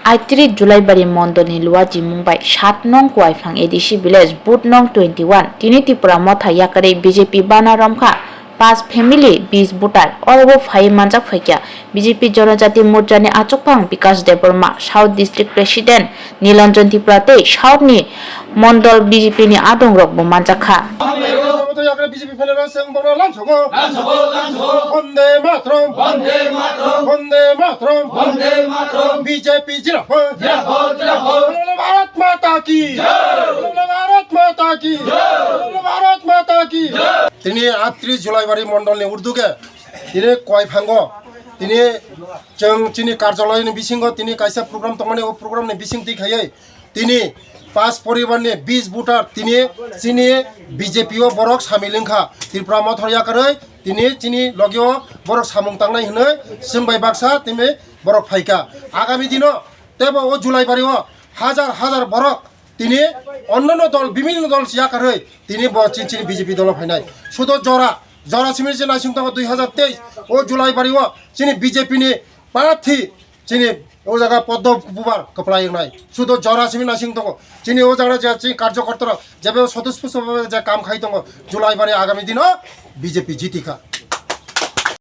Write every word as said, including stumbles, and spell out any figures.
Aitri Julaibari Mondolni Luajimung bai sat nong Kuaiphlang A D C village, booth nong twenty one, tini Tipra Motha yakarwi B J P bana romkha, pas family, bis voter, orobo phai manjak phaikha B J P Jonojati Morchani achukphang Bikash Debbarma, South District President Nilanjan Tripura tei South ni Mondol B J P ni adong rokbo manjakha. Bondé Mataram! Bondé Mataram! Bondé Mataram! B J P Zindabad! Zindabad! Zindabad! Bharat Mata ki! Jai! Bharat Mata ki! Jai! Bharat Mata ki! Jai! Tini Aitri Julaibari Mondolni urduge tini Kuaiphango tini chwng chini karjaloyni bisingo tini kaisa program tongmani, o programni bising twi khaiwi tini pas poribarni bis voter tini chini B J P o borok samil wngkha. Tripura Motha yakarwi tini chini logio borok samung tangnai hwnwi chwng bai baksa tini borok phaikha. Agami dino teibo o Julaibari o hajar hajar borok tini onnono dol, bibhinno dol yakarwi tini bo chini, chini B J P dolo phainai. Sudo jora, jora simi je naising tongo dui hajar teis o Julaibari o chini B J P ni parthi chini o jaga Poddo bubar kwplai wngnai. Sudo jora simi naising tongo. Chini o jaga je chini karjokorta rok jebe sotospusto je kam khai tongo, Julaibari agami dino B J P jitikha.